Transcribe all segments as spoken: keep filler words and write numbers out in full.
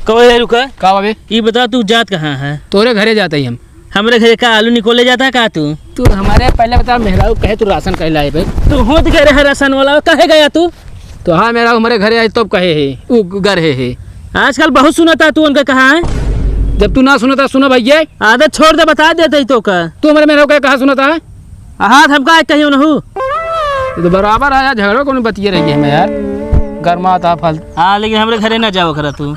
कहो, ए रुका। का बाबे? ई बता, तू जात कहाँ है? तोरे घरे जात ही हम। हमरे घरे का आलू निकोले जाता है का तू? तू हमारे पहले बता, मेहरारू कहे तू राशन कहे लाए बे? तू होत घरे है राशन वाला, कहे गया तू? तो हाँ, मेहरारू हमरे घरे आई तब कहे है, उ घर है, है। आजकल बहुत सुनता तू उनका कहाँ है? जब तू ना सुनता, सुना भैया। आदत छोड़ दे, बता देते ही तो का। तू हमरे मेहरारू कहे कहाँ सुनता है? हाथ हमका कहीं उनहू। ये तो बराबर है यार, झगड़ो कौन बतिये रही है मैं यार, गरमात आ फल। हाँ, लेकिन हमरे घरे ना जाओ करा तू।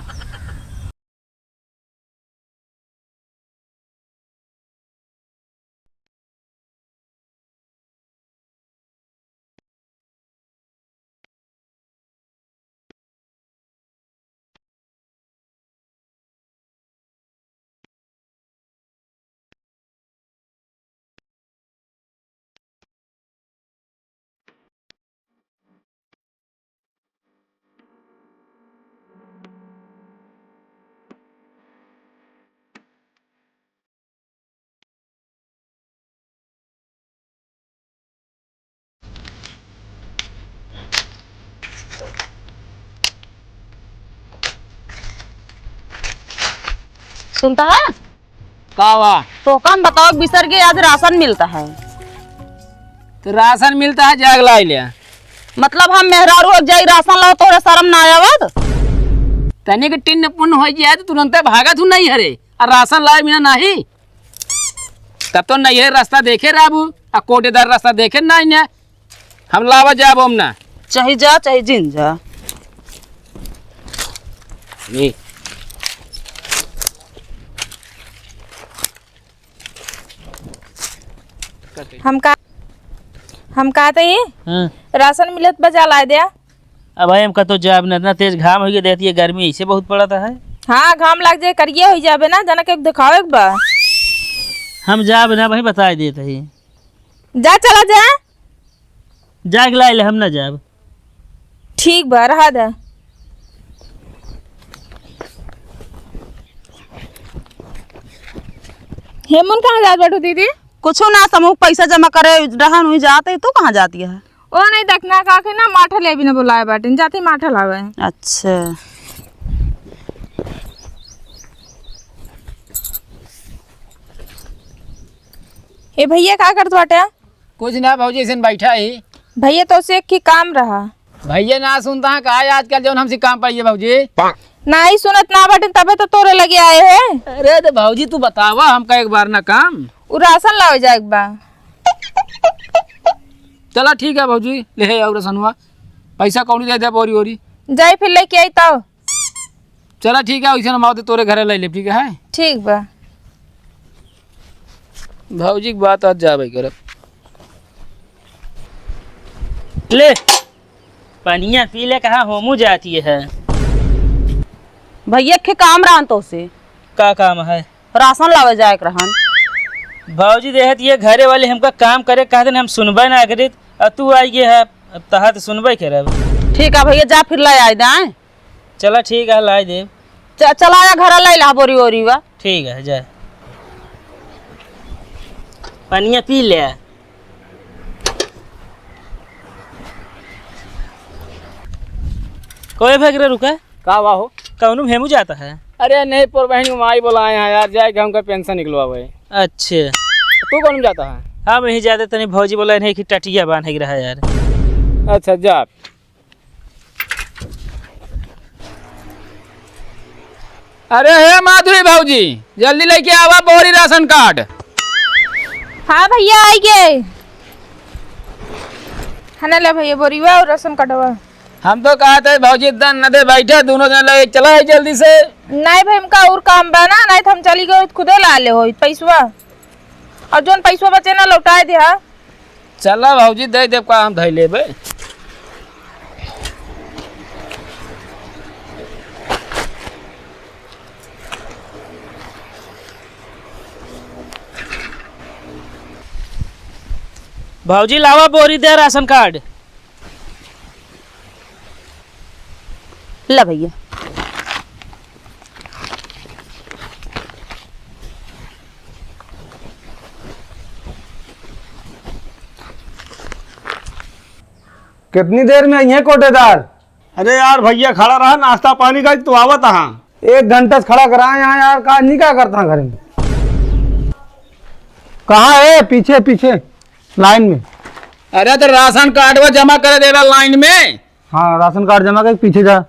सुनता है? का बा? तो काम बताओ, बिसर के आज राशन मिलता है। तो राशन मिलता है, जाग लाई ले। मतलब हम मेहरारू हो जाई, राशन लाओ, तोहरे शर्म ना आवत? तनिक टिन्न पुन्न होइ जाए तो तुरंते भागत हूँ नैहरे, आ राशन लाए बिना नाही। तब तो नैहरे रास्ता देखे रहबू, आ कोटेदार रास्ता देखे नाही ने। हम लावा जाब हम ना। चाहे जा, चाहे जिन जा। ये। हम का, हम कहते ही हाँ। राशन मिलत बा, जा लाए द्या। अब भाई हम कतो जाब ना, इतना तेज घाम होइ गया, देखती है गर्मी ऐसे बहुत पड़त है। हाँ, घाम लाग जाए, करिए होइ जाबे ना, जना के देखावे के बा। हम जाब ना भाई, बताए देत ही। जा, चला जा। जाके लाए ले, हम ना जाब। ठीक बा, रहा दा। हेमन कहाँ जात बाटू दीदी? कुछ ना, समूह पैसा जमा करे रहन हुई जात है, तू कहाँ जाती है? ओ नहीं, देखना का के ना माठा ले भी ना बुलाए बाटिन, जाती माठा लावे। अच्छा। ए भैया, का करत बाटे? कुछ ना भौजी, ऐसे बैठा ही। भैया, तो से एक ही काम रहा। भैया ना सुनता है का आजकल जौन हमसे काम पाइए भौजी? नाही सुनत ना बाटे, तबे तो तोरे लगे आए हैं। अरे तो भौजी तू बतावा हमका एक बार ना काम। उ राशन लावे जाए के बा। चला ठीक है भौजी, ले है और रसनवा, पैसा कौड़ी दे दे बोरी ओरी। जाई फिर लेके आई तब। चला ठीक है, वैसे हम आवते तोरे घरे ले लेब, ठीक है? ठीक बा। भौजी के बात आज जाबे करब। ले, पनिया पी ले, कहाँ होमू जाती है। भैया के काम रहन तो से। का काम है? राशन लावे जाए के रहन। भौजी देहत ये घरे वाली हमका काम करे कहते न, हम सुनबे ना करित, अब तू आई गए है, अब तहा तो सुनबे करब। ठीक है भैया, जा फिर ले आए दे, आए। चला ठीक है, लाई देब। च-, चला आया घर लाई ला बोरी ओरी बा। ठीक है, जा। पनिया पी ले। कोई भगरे रुका? का बा हो? कौनो भेमू जाता है? अरे नहीं, पर बहन को माई बोलाए हैं यार, जाए के हमका पेंशन निकलवावे। अच्छे। तू कौन जाता है? हम यही जाते तनी भौजी बोला नहीं कि टटिया बांधे के रहा यार। अच्छा, जा। अरे हे माधुरी भौजी, जल्दी लेके आवा बोरी राशन कार्ड। हाँ भैया, आई गए। है ना, ले भैया बोरीवा और राशन कार्डवा। हम तो कहा थे भौजी, दन न दे, बैठे दोनों जन, ले चला है जल्दी से। नहीं भाई, हमका और काम बा ना, नहीं तो हम चली गई खुदे ला ले होई पैसवा। और जोन पैसवा बचे ना, लौटाए दे, हाँ। चला भौजी, दे देब का, हम धई लेबे। भौजी, लावा बोरी दे राशन कार्ड। ला भैया। कितनी देर में आइए कोटेदार? अरे यार भैया, खड़ा रहा, नाश्ता पानी का तो आवत हाँ। एक घंटा से खड़ा करा यहाँ यार, का नहीं, का करता घर में? कहाँ है? पीछे, पीछे लाइन में। अरे तो राशन कार्ड वो जमा करे देला लाइन में। हाँ, राशन कार्ड जमा कर पीछे जा।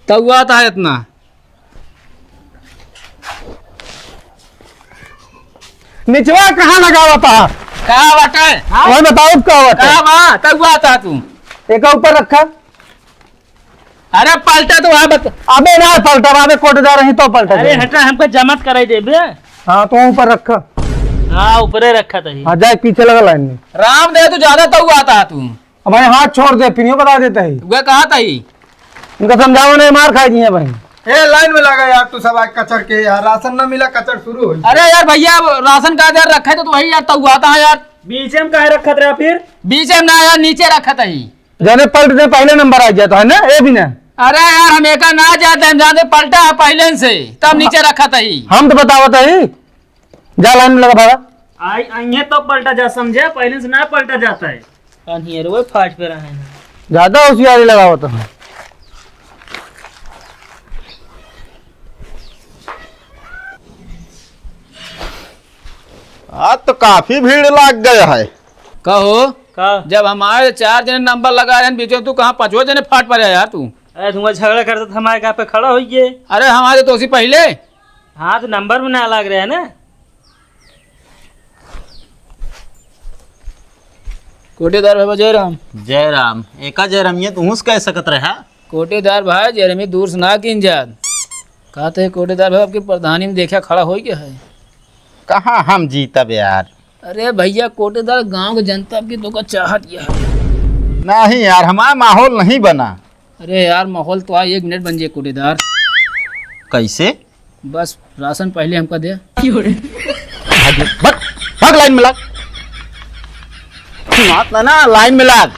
तउआत है इतना। निचवा कहाँ लगावत है? का बाटे? हाँ? वही बताओ, का बाटे? का बा? तउआत है तू। एक ऊपर रखा। अरे पलटा तो है, बत- अबे ना पलटा, अबे कोटेदार रही तो पलटा अरे दे। हटा, हमको जमत कराई देबे। हाँ, तो ऊपर रखा। हाँ, ऊपरे रखा तही। हाँ, जाए पीछे लगा लाइन में। राम दे, तू ज्यादा तउआत है तू। अब भाई हाथ छोड़ दे, फिर यूं बता देता है। वह कहा था ही? इनका समझाओ नहीं, मार खाई दिए भाई। ए, लाइन में लगा यार, तू सब आज कचर के यार, राशन ना मिला, कचर शुरू हो। अरे यार भैया, राशन का यार रखा है तो, तो वही यार तउआत है यार। बीच में काहे रखत रहा फिर? बीच में ना यार, नीचे रखा था ही। जाने पलट दे, पहले नंबर आ गया तो है ना, ए भी ना। अरे यार, हम एका ना जाते, हम जाते पलटा है पहले से, तब नीचे रखा था ही। हम तो बतावत है ही। जा लाइन में लगा भागा। आई, आइए तो पलटा जा, समझे? पहले से ना पलटा जाता है। अनियर वो फाट पे रहे हैं। ज्यादा होशियारी लगावत है। आज तो काफी भीड़ लाग गया है। कहो, का? जब हमारे चार जने नंबर लगा रहे हैं, बीच में तू कहाँ पांचवा जने फाट पर है यार तू? अरे, तुम झगड़ा करते थे, हमारे कहाँ पे खड़ा हो गए? अरे, हमारे तो उसी पहले। हाँ, तो नंबर में ना लाग रहे हैं ना। कोटेदार बाबा जय राम। जय राम। एका जय राम ये तुहूस कह सकत रहा। कोटेदार भाई, जय राम ये दूर से ना कीन जात। कहते हैं कोटेदार भाई, आपकी प्रधानी में देखा खड़ा हो गया है। कहाँ हम जीतब यार? अरे भैया, कोटेदार गांव के जनता की तो का चाहत यह है। नहीं यार, हमारा माहौल नहीं बना। अरे यार, माहौल तो आ, एक मिनट बन जाए कोटेदार। कैसे? बस राशन पहले हमका दे। भाग, भाग, भाग लाइन में लाग। बात ना, ना, लाइन में लाग।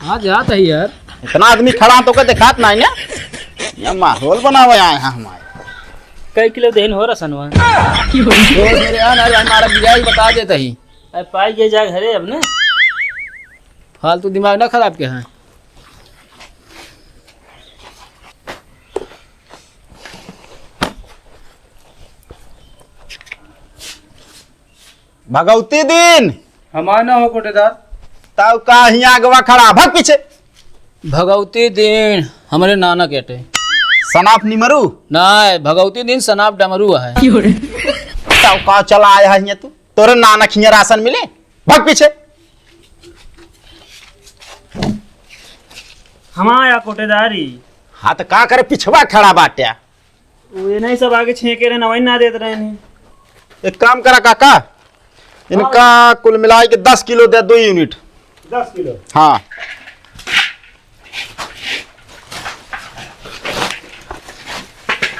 हाँ, जात है यार। इतना आदमी खड़ा तो का दिखात नहीं ना? ये माहौल बनावे आए हैं हमारे। कई किलो देन हो रसनवा? दो मेरे यार, अरे हमारा गिराई बता देता ही। अरे पाई ये जा घरे अब ना। फालतू दिमाग ना खराब के हैं। भगवती दिन। हमार ना हो कोटेदार। ताऊ का हियाँ अगवा खड़ा, भग पीछे। भगवती दिन हमरे नाना के अटे। सनाप निमरू? नाय, भगवती दिन सनाप डमरू है। ताऊ का चला आया है हियाँ तू? तोरे नाना खिया राशन मिले? भग पीछे। हमार या कोटेदारी। हाँ, तो का करे, पिछवा खड़ा बाट्या। वो ये नहीं सब आगे छेंके रहे, नवाई ना देत रहे नहीं। एक काम करा काका, इनका हाँ। कुल मिलाई के दस किलो दे, दो यूनिट। दस किलो? हाँ।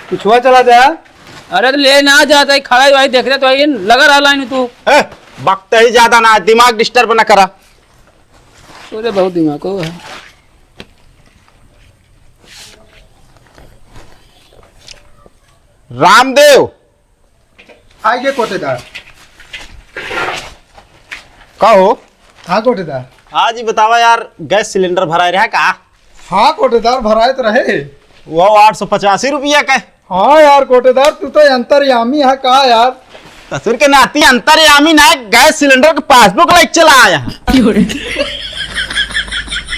पिछवा चला जा। अरे तो ले ना जाता है, खड़ा ही भाई, देख रहे तो भाई, लगा रहा लाइन तू। ए, बकते ही ज्यादा ना, दिमाग डिस्टर्ब ना करा। अरे बहुत दिमाग को है। रामदेव। आइए कोटेदार। का हो? हाँ कोटेदार। हाँ जी, बतावा यार, गैस सिलेंडर भराए रहा का? हाँ कोटेदार, भराए तो रहे। वो आठ सौ पचासी रुपया का। हाँ यार कोटेदार, तू तो अंतर्यामी है का यार? ससुर के नाती अंतर्यामी ना, गैस सिलेंडर के पासबुक लेके चला आया है।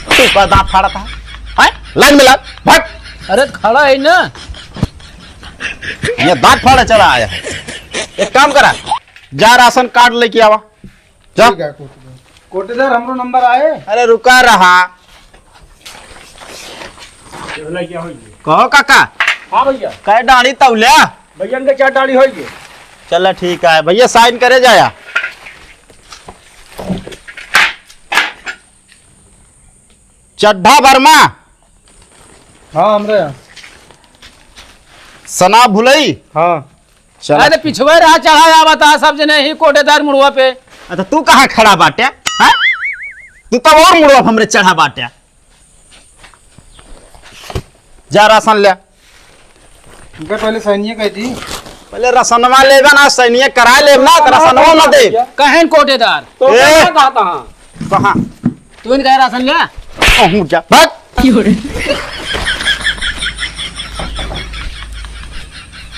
तू का दांत फाड़ा था? हैं? लाइन में लग, भाग। अरे खड़ा है ना। ये दांत फाड़ा चला आया। एक काम करा, जा राशन कार्ड लेके आवा। जा। ठीक है, कोटेदार। कोटेदार, हमरो नंबर आए। अरे रुका रहा। ये वाला क्या हो गया? कहो काका। हाँ भैया। कै डाड़ी तौल्या? भैया, इनके चार डाड़ी हो गए। चला ठीक है भैया, साइन करे जाया। चड्ढा वर्मा। हाँ, हमरे यहाँ। सना भुलई। हाँ। चला। अरे पिछवे रहा, चढ़ा आवत है सब जने ही कोटेदार मुड़वा पे। अच्छा, तू कहाँ खड़ा बाटे? हाँ? तू तब और मुड़वा पे हमरे चढ़ा बाटे। जा राशन ले। इनका पहले सैनिये कह दी। पहले रसनवा लेबे ना, सैनिये करा लेब ना, तो रसनवा ना देब। कहें कोटेदार। तो ए! क्या कहा था? कहाँ? तू इनका राशन ले। कहूँ जा। भाग। क्यों रे?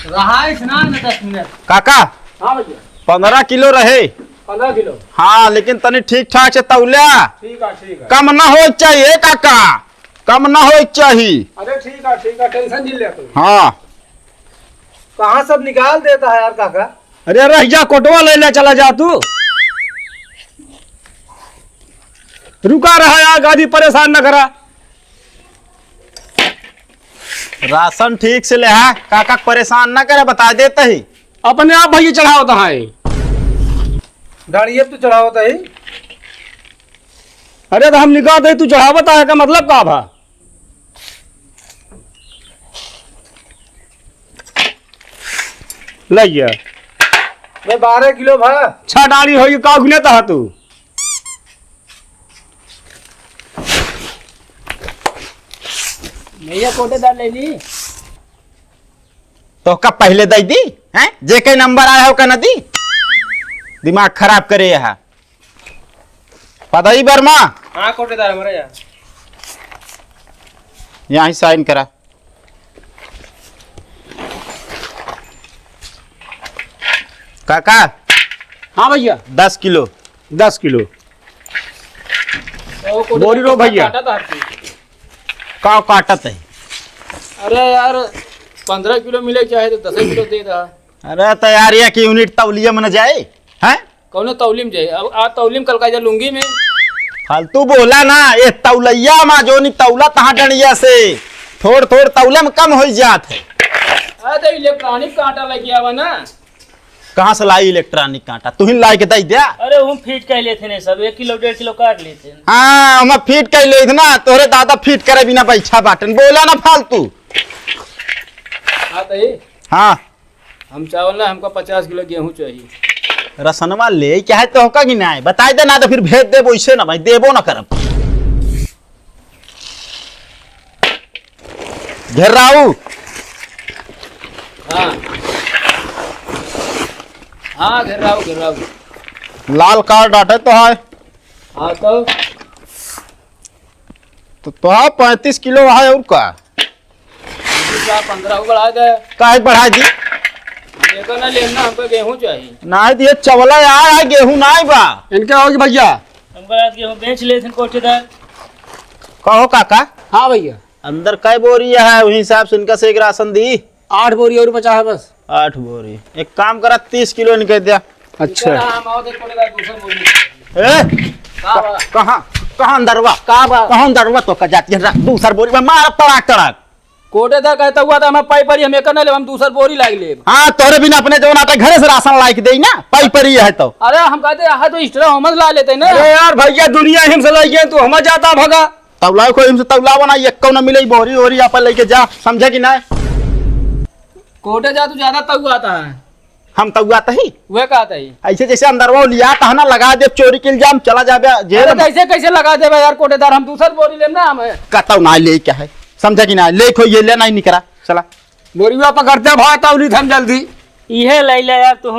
रहा है ना, ना दस मिनट। काका, हाँ भैया। पन्द्रह किलो रहे। पन्द्रह किलो। हाँ, लेकिन तनी ठीक ठाक से तौल्या। ठीक है, ठीक है। कम ना होए के चाहिए काका, कम ना होए के चाहिए। अरे ठीक है, ठीक है, tension नहीं ले तू। हाँ। कहाँ सब निकाल देता है यार काका? अरे रह जा, कोटवा ले ले चला जा तू। रुका रहा यार, गाड़ी परेशान न करा। राशन ठीक से ले हा, काका के परेशान ना करे, बता देत ही। अपने आप भैया चढ़ावत है। गाड़ी अब तो चढ़ावत है। अरे तो हम निकाल दे, तू चढ़ावत है का मतलब का भा? लइया। मैं बारह किलो भा। छह डाली होई का गुने तहा तू। भैया कोटेदार ले ली। तो का पहले दे दी, हैं? जे के नंबर आया हो का न दी? दिमाग खराब करे यहाँ। पदई वर्मा। हाँ कोटेदार हमारे यहाँ। यहाँ ही sign करा। काका। हाँ भैया। दस किलो। दस किलो। तो कोटेदार बोरी रो भैया। काटा था आपकी। का काटत है? अरे यार, पन्द्रह किलो मिले चाहे तो दस किलो दे दा। अरे तो यार, एक यूनिट तौलिया में न जाए, हैं? कौनो तौली में जाए? अब आज तौली में, कल का जा लुंगी में। फालतू बोला ना, ये तौलैया मा जो नी तौला तहाँ डंडिया से, थोड़ थोड़ तौले में कम हो जात है। अरे तो electronic कांटा लेके आवा ना। कहाँ से लाई electronic कांटा? तू ही लाई के दे द्या। अरे हम फीट कह लेते हैं सब, एक किलो डेढ़ किलो काट लेते हैं। हाँ, हम फीट कह लेते ना, तोहरे दादा फीट करे बिना बैठा बाटन, बोला ना फालतू। हाँ तो ये हाँ। हम चावल ना, हमका पचास किलो गेहूं चाहिए। रसनवा ले, क्या है तो होका कि नाय? बताई दे ना तो फिर भेज देबो, इसे ना भाई, देबो ना करब। घेर्राऊ। हाँ। हाँ, घेर्राऊ, घेर्राऊ। लाल कार्ड आटे तो है। हाँ तो? तो, तो हाँ, पैंतीस किलो है और का? बीस का पन्द्रह को बढ़ा दे। काहे बढ़ा दी? देखो ना, लेना हमको गेहूं चाहिए। नाहीं तो ये चवला यार, आ गेहूं नाहीं बा। इनके होगी भैया। हमको आज गेहूं बेच ले थे कोटेदार। कहो काका। हाँ भैया। अंदर कै बोरी है, वही हिसाब से इनका से एक राशन दी। आठ बोरी और बचा है बस। आठ बोरी। एक काम करा, तीस किलो इनके द्या। अच्छा। इधर हम आओ, देखो, कोटेदार दूसरा बोरी। ए? का बा? कहाँ, कहाँ अंदरवा? का बा? कहाँ अंदरवा तो का जाती है? रा-, दूसर बोरी में मार तड़ाक, तड़ाक। कोटेदार कहता हुआ था, हमें पाई पड़ी, हम एक न ले, हम दूसर बोरी लाइ ले। हाँ, तोहरे बिना अपने जवन आटे घरे से राशन लाइ के देई ना, पाई पड़ी है तो। अरे, हम कहते, यहाँ तो extra हम ला लेते ना। अरे यार, भैया, दुनिया हमसे लाइ गए, तू हमें जाता भगा। तौला कोई हमसे तौला बना, ये कौन मिले, बोरी, बोरी आप लेके जा, समझे कि ना? कोटे जा, तू ज्यादा तौआता है। हम तौआत ही? वह कहत ही। ऐसे जैसे अंदरवा लियात ह ना, लगा देब चोरी के इल्जाम, चला जाबे जेल अरे में। कैसे, कैसे लगा देबे यार कोटेदार, हम दूसर बोरी लेब ना हम। कतौ ना ले के है, समझा कि ना? ले खो ये ले नहीं निकरा, चला। बोरिया पकड़ते भाई तौली थम जल्दी। इहे ले ले यार तू।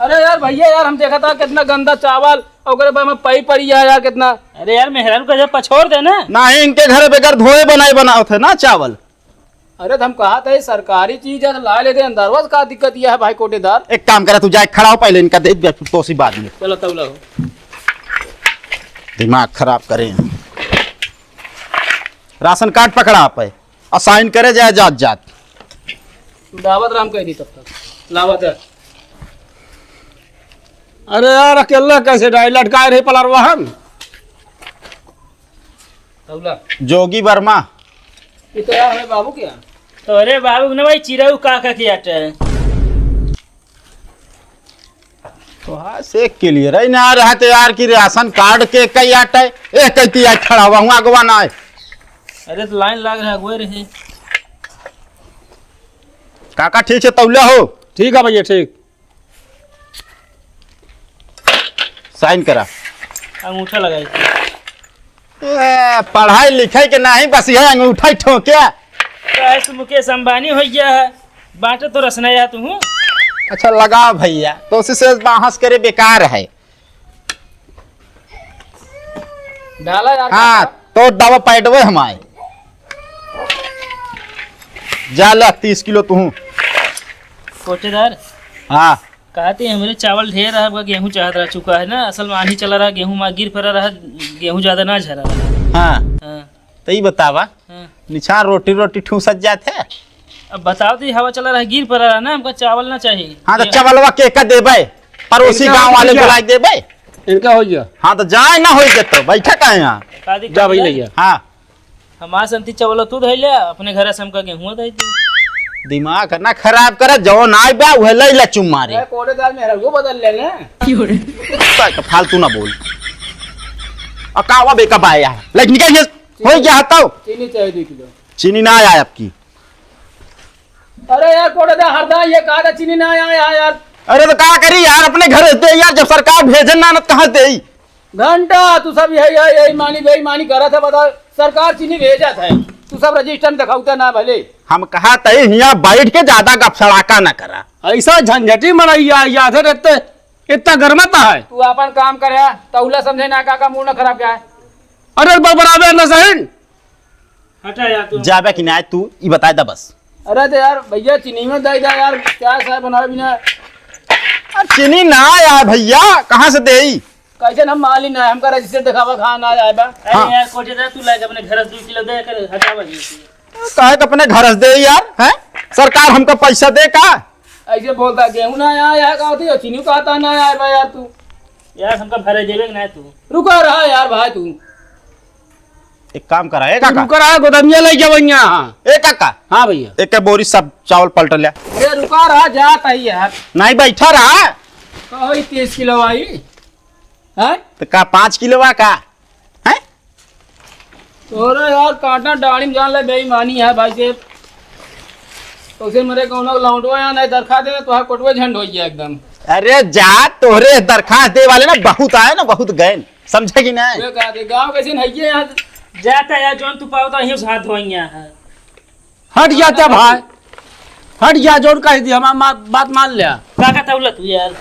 अरे यार भैया यार, हम देखा था कितना गंदा चावल, ओकरे बाद में पाई पड़ी है यार कितना। अरे यार मेहरारू का जब पछोड़ दे ना। नहीं, इनके घर बगैर धोए बनाए बनावत है ना चावल। अरे तो हम कहा था, ये सरकारी चीज है, तो ला लेते अंदर, बस का दिक्कत यह है भाई कोटेदार? एक काम करा, तू जाए खड़ा हो, पहले इनका दे दे, फिर तोसी बाद में। चलो तौला हो। दिमाग खराब करे हैं। राशन कार्ड पकड़ा आप है, और साइन करे जाए जात जात। दावत राम कह दी तब तक। लावत है। अरे यार, अकेला कैसे डाई लटकाए रहे पलरवा हम? तौला। जोगी वर्मा। ये तो यार हमें बाबू क्या? तो अरे बाबू ने भाई चिरऊ का का किया टे? तो हाँ, से clear है ना रहा तो यार कि राशन कार्ड के कई आटे, ए कहती है खड़ा हुआ हूँ अगवा ना है। अरे तो लाइन लाग रहा है, अगवे रहे। काका ठीक से तौला हो? ठीक है भैया, ठीक। साइन करा। अंगूठा लगाई। ए, पढ़ाई लिखाई के नाही, बस यह अंगूठा ही ठोके। काहे से मुकेश अंबानी हो गया है? बांटे तो रसना या तू। अच्छा लगा भैया, तो उसी से बहस करे बेकार है। डाला यार हाँ, काका। तो दवा पैडवे हमारे। जा ले तीस किलो तू। कोटेदार। हाँ। कहते हमरे चावल ढेर रहा, गेहूँ चाहत रहा, चुका है ना, असल में आन्ही चला रहा, गेहूँ मा गिर पड़ा रहा, गेहूँ ज्यादा ना झरा रहा। हाँ। हाँ। तो ई बतावा, हाँ। निछान रोटी रोटी ठूसत जात है। अब बताओ तो, ई हवा चला रहा, गिर पड़ा रहा ना, हमका चावल ना चाहिए। हाँ, तो ये चावलवा के का देबे? पड़ोसी इनका गाँव हो वाले गया। बुलाइ देबे। इनका हो गया। हाँ, तो जाए ना हो जतो, बैठा का है यहाँ? का दिक्कत जा भाई है? ले जा। हाँ। हमार संती चावल तू धइ ले, अपने घर से हमका गेहूँ दे दे। दिमाग ना खराब कर, जौन आइ बा, उहे लइ ला चुम्मा रे। ए, कोटेदार में रंगो बदल ले ना। तो फालतू ना बोल। आ का हुआ बे, कब आया? लाइट निकल गया। हो गया हटाओ। चीनी चाहिए दो किलो। चीनी ना आया आपकी। अरे यार, कोटेदार हरदा ये कहा था चीनी ना आया यार। अरे तो का करी यार, अपने घर से दे यार, जब सरकार भेजन ना, न कहाँ से देई? घंटा तू सब यही, यही, यही मानी, बेईमानी करत है, बताओ, सरकार चीनी भेजत है, तू सब रजिस्टर में दिखाउता ना भले। हम कहा तई हियाँ बैठ के ज्यादा गपसड़ाका न करा। ऐसा झंझटी मनैया, याद है रहते, इतना गरमाता है। तू अपन काम करे, तौला समझे ना, का, का मूड ना खराब क्या है? अरे बड़बड़ावे न सहिन। हटा यार तू। जाबे कि ना तू, ई बताइ दा बस। अरे तो यार भैया, चीनी में दे दा यार, क्या साहब बनावे बिना। अरे चीनी ना यार भैया, कहाँ से देई? कैसे हम माल ही ना है, हमका रजिस्टर दिखावा, कहाँ ना आए बा। अरे हाँ। यार, कोटेदार, तू लाके अपने घर से दो किलो दे कर हटावा ये। काहे तो अपने घर से दे यार, हैं? सरकार हमका पैसा दे का? ऐसे बोलता, गेहूं ना आया है, कहा थी, चीनी कहता ना आया बा यार तू। यार, हमका भरे देबे कि ना तू? रुका रहा यार भाई तू। एक काम करा, ए तू काका। रुका रहा, गोदमिया लइ जावा यहाँ। ए काका। हाँ भैया। एक बोरी सब चावल पलट ले। ए, रुका रहा, जात है यार। नहीं, बैठा रहा। कहो, ई तीस किलो आई। हैं? तो का पाँच किलो बा का? हैं? तोरे यार काटा डाड़ी में जान ले बेईमानी है भाई से। उसे मरे कौनो लौंडवा यहाँ नहीं दरखा दे, तो कोटवे झंड हो गया एकदम। अरे जा, तोहरे दरखास्त दे वाले ना बहुत आए ना, बहुत गए, समझे कि नहीं? वे का दे, गाँव कैसे नहीं है यहाँ? जाता यार, जौन तू पाओ तो यहीं से हाथ धोएंगे यहाँ। हट जाता भाई, हट जा, जोर कह दी, हमार मा-, बात मान लिया। काका तौला तू यार।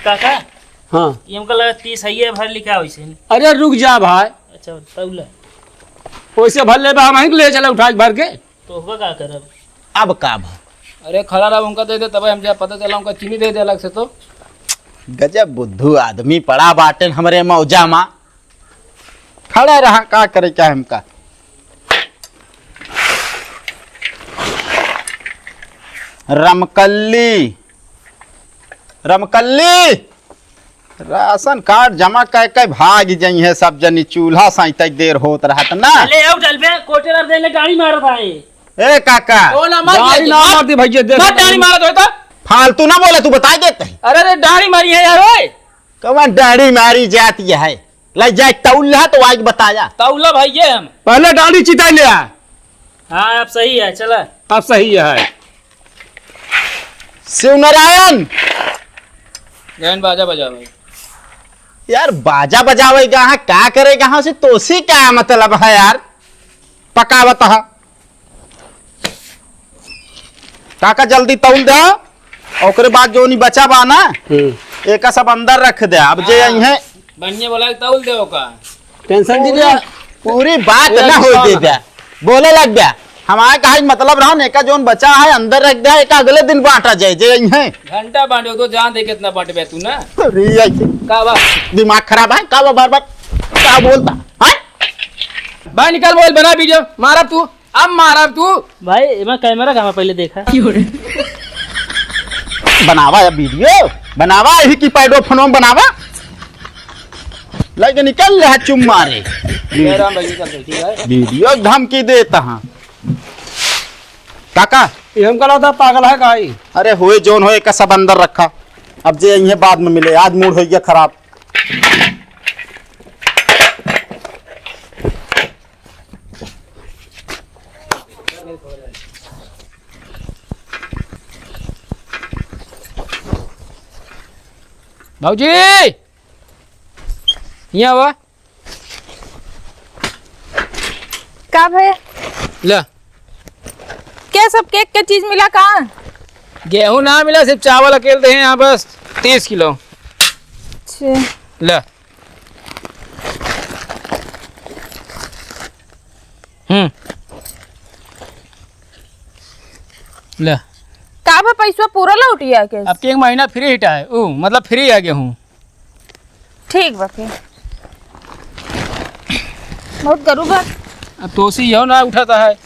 काका, हाँ। ये हमका लगा तीस है, ये भर लिखा वैसे। अरे रुक जा भाई। अच्छा, तौला। वैसे भर ले बा, हम ही ले चला उठा के भर के। तो होगा का करब? अब का भा? अरे खड़ा रहा, उनका दे दे, तब हम जा पता चला, उनका चीनी दे दे अलग से तो। गजब बुद्धू आदमी पड़ा बाटेन हमरे मौजा मा। खड़ा रहा, का करे क्या हमका? रमकल्ली, रमकल्ली, राशन कार्ड जमा कर के भाग जाई है सब जनी, चूल्हा साइते देर होत रहत ना। ले आओ डलबे, कोटेदार दे ले गाड़ी मारत है। ए काका। ओ ना मार गाड़ी दिया, ना मार मार दी भैया, देख मार ले। डाड़ी मारत होता। फालतू ना बोले, तू बताइ देते हैं। अरे रे, डाड़ी मारी है यार, ओए। कवन डाड़ी मारी जाती है? ले जाए तौल ला तो आइके बताया। तौला भैया हम। पहले डाड़ी चिता ले आ। हाँ, अब सही है, चला। अब सही है। शिवनारायण। गहन बाजा बजावे। यार, बाजा बजावेगा, हाँ, का करेगा, हाँ, उसे तोसी का मतलब है यार? पकावत है। काका जल्दी तौल दे, ओकरे बाद जोनी बचा बा ना, हम्म। एका सब अंदर रख दे। अब जे हाँ, आई हैं, बढ़िया बोला, तौल दे ओका। टेंशन दी पूरी, दे। पूरी बात ये ना भी होई काम दे है। दे। बोले लग गया, हमारे कहा मतलब रहा, एका जोन बचा है अंदर रख दे, एका अगले दिन बांटा जाए, जे आई हैं। घंटा बांटे तो जान दे कितना बांटबे तू ना। अरे, आई के का बा? दिमाग खराब है, का बा बार बार, का बोलता, हाँ? भाई निकल मोबाइल, बना वीडियो, मारा तू। अब मारब तू। भाई, एमा कैमरा कहाँ पहले देखा? बनावा या वीडियो, बनावा, यही की पैडो फोनो में बनावा। लगे निकल रहा चुम मारे। जय राम भाई, निकल रही, ठीक है। वीडियो धमकी देता हाँ। काका। ये हमका लगता पागल है का ई? अरे होए जोन होए का सब अंदर रखा। अब जे यहीं बाद में मिले, आज मूड हो गया खराब। भौजी, यहाँ आवा। का भैया? ले। क्या सब केक के चीज मिला का? गेहूं ना मिला, सिर्फ चावल अकेल दे हैं यहाँ बस तीस किलो। अच्छा। ले। हम्म। ले। अब पैसवा पूरा लौटिया के? अब के एक महीना फ्री हिटा है, ऊ, मतलब फ्री है गेहूँ। ठीक बा फिर। बहुत गरू बा। अब तोसी यहो ना उठाता है।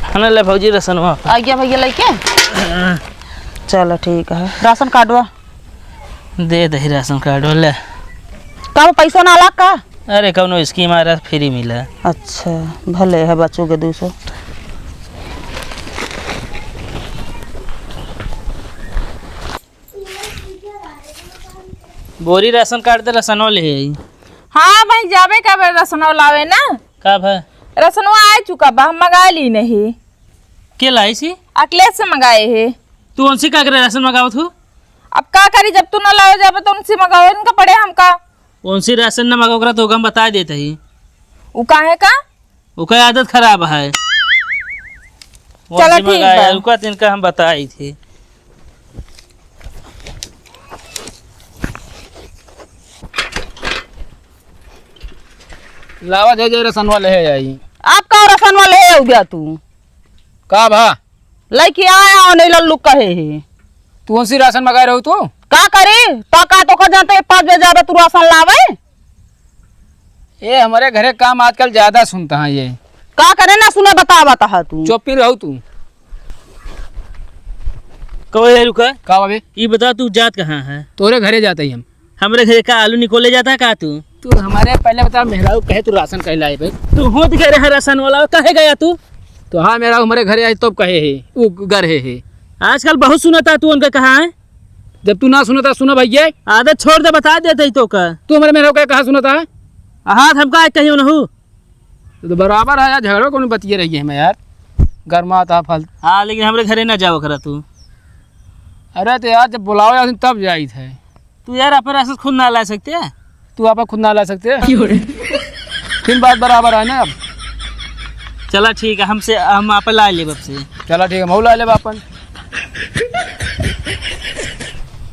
हने ले भौजी रसनवा। आ गया भैया लेके। चलो ठीक है, राशन कार्डवा। दे दही राशन कार्डवा ले। का वो पैसो ना आला का? अरे कौनो स्कीम आ रहा, फ्री मिला। अच्छा, भले है बच्चों के दो सौ। बोरी राशन कार्ड दे, रसनवा ले आई। हाँ भाई, जाबे का बे रसनवा लावे ना। का भा? रसनवा आ चुका बा, हम मंगा ली नहीं। के लाई सी? अखिलेश से मंगाए है। तू उनसे का करे राशन मंगावत हो? अब का करी, जब तू ना लावे जाबे तो उनसे मंगावे, इनका पड़े हमका। उनसे राशन न मंगाओ करा तो हम बता देते ही। उ काहे का? ओकर आदत खराब है। चलो वैसे ठीक मंगाया, बा। रुका, तिनका हम बताई थी। लावा दे, जे रसनवा ले आई। आप का रसनवा ले आऊ गया तू? का भा? लइके आया हो, नहीं लल्लू कहे है। तू कौन सी राशन मंगाए रहू तू? का करी? तो का तो कर जानते, पाँच बजे जाबे तू राशन लावे? ए, हमरे घरे काम आजकल ज्यादा सुनता है ये। का करे ना सुने, बता, बता तू। चुप ही रहू तू। कहो यार, रुका। का बाबे? ई बता, तू जात कहाँ है? तोरे घरे जाते ही हम। हमरे घरे का आलू निकोले जाता है का तू? तू हमारे पहले बता, मेहरारू कहे तू राशन कहे लाए बे? तू होत गए रहा राशन वाला, कहे गया तू? तो हाँ, मेहरारू हमारे घरे आई तब कहे है, वो घर है, है। आजकल बहुत सुनता तू उनका कहा है? जब तू ना सुनता, सुना भैया। आदत छोड़ दे, बता देते ही तो का। तू हमारे मेहरारू का कहा सुनता है? हाथ हमका कहीं उनहू। तो बराबर है यार, झगड़ो कौन बतिये रही है मैं यार, गरमा था फल। हाँ, लेकिन हमरे घरे ना जाओ करा तू। अरे तो यार, जब बुलाओ यार तब जाइत है। तू यार अपन राशन खुद ना ला सकते? तू अपन खुद ना ला सकते? क्यों रे? फिर बात बराबर है ना अब। चला ठीक है, हमसे, हम आप ला लेब अब से। चला ठीक है, हम ला लेब अपन।